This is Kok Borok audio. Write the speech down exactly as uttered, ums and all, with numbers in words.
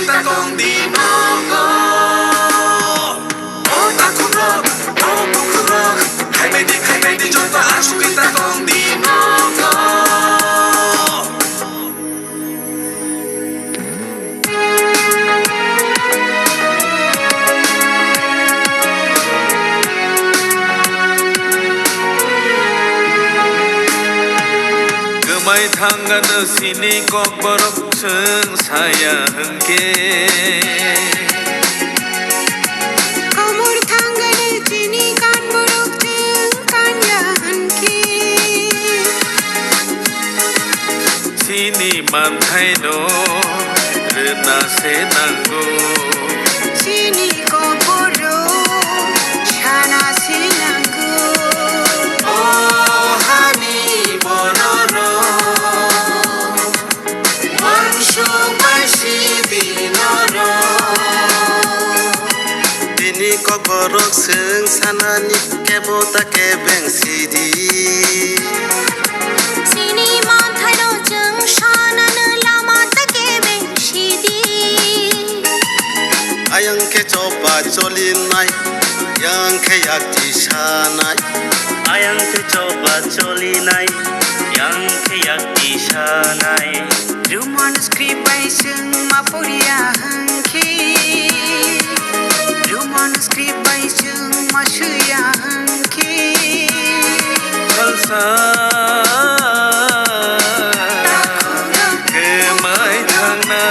Ta tong di nogo. O takhuk rok, o bukhuk rok, khaimai di, khaimai di, joto asugwi ta tong di nogo. Kwmai thangano sini kokborok chwng saya hwnkhe. Komor thangano sini kanborok chwng kanya hwnkhe. Chini manthaino rwna se nango. Chini kokborok sana se nango. O hani bororok, wansuk bai sidi norok. Bini kokborok chwng sanani kebo ta kebeng sidi. Chini manthaino chwng sanano lama ta kebeng sidi. Ayang khe choba cholinai, yang khe yakti sanai. Ayang khe choba cholinai, yang khe yakti sanai. Roman script bai chwng ma poriya hwnkhe, Roman script bai chwng ma swiya hwnkhe. Salsa kwmai thangna